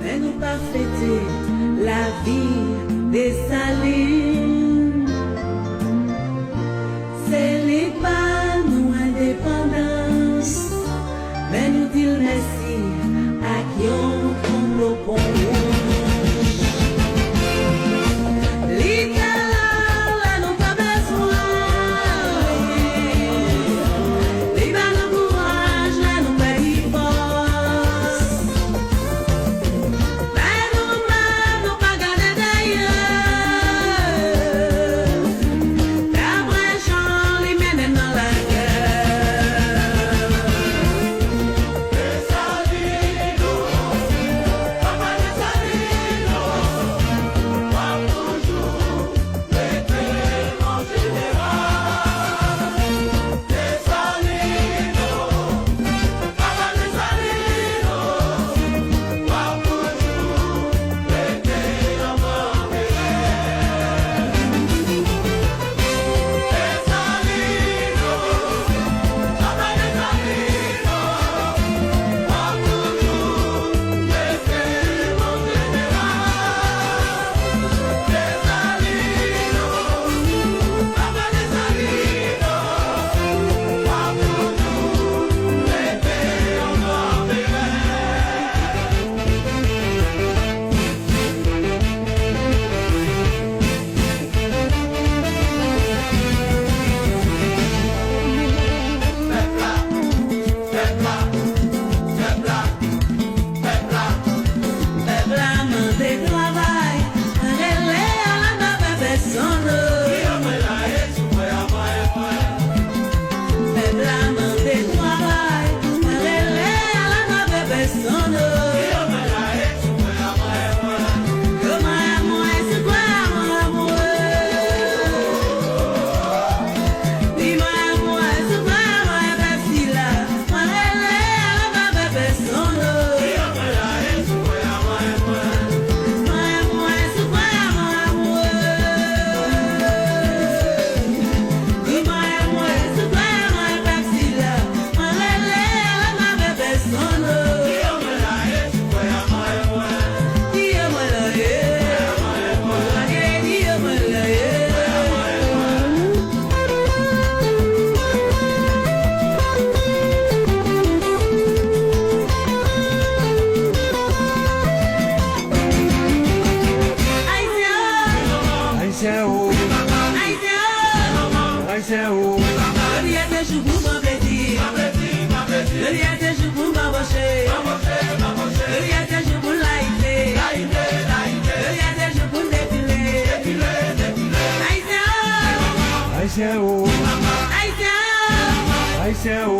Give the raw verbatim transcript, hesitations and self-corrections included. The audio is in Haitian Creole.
Men nou pa fete lavi Desalin. Se li ba nou endepandans. Men nou di l mèsi ak yon konplo pon wouj. Li te la lè nou te bezwen. Li ba nou kouraj lè nou pèdi fòs. Men nou menm, nou pa gade dèyè. Daprè jan li mennen n nan lagè. Desalino, papa Desalino, w ap toujou rete yon jeneral. Desalino, papa Desalino, w ap toujou rete yon gran erè. Desalino, papa Desalino, w ap toujou rete yon jeneral. Desalino, papa Desalino, w ap toujou rete yon gran erè. Pèp la, pèp la, pèp la, pèp la, pèp la mande travay, pa rele a la pa fè pèsonn. Pèp la mande travay, pa rele a la pa fè pèsonn. Ayisyen o, Ayisyen o, Ayisyen o. Jodi a se jou pou pran plezi. Jodi a se jou pou anboche. Jodi a se jou pou layite. Jodi a se jou pou defile. Ayisyen o, Ayisyen o, Ayisyen o. Ayisyen o,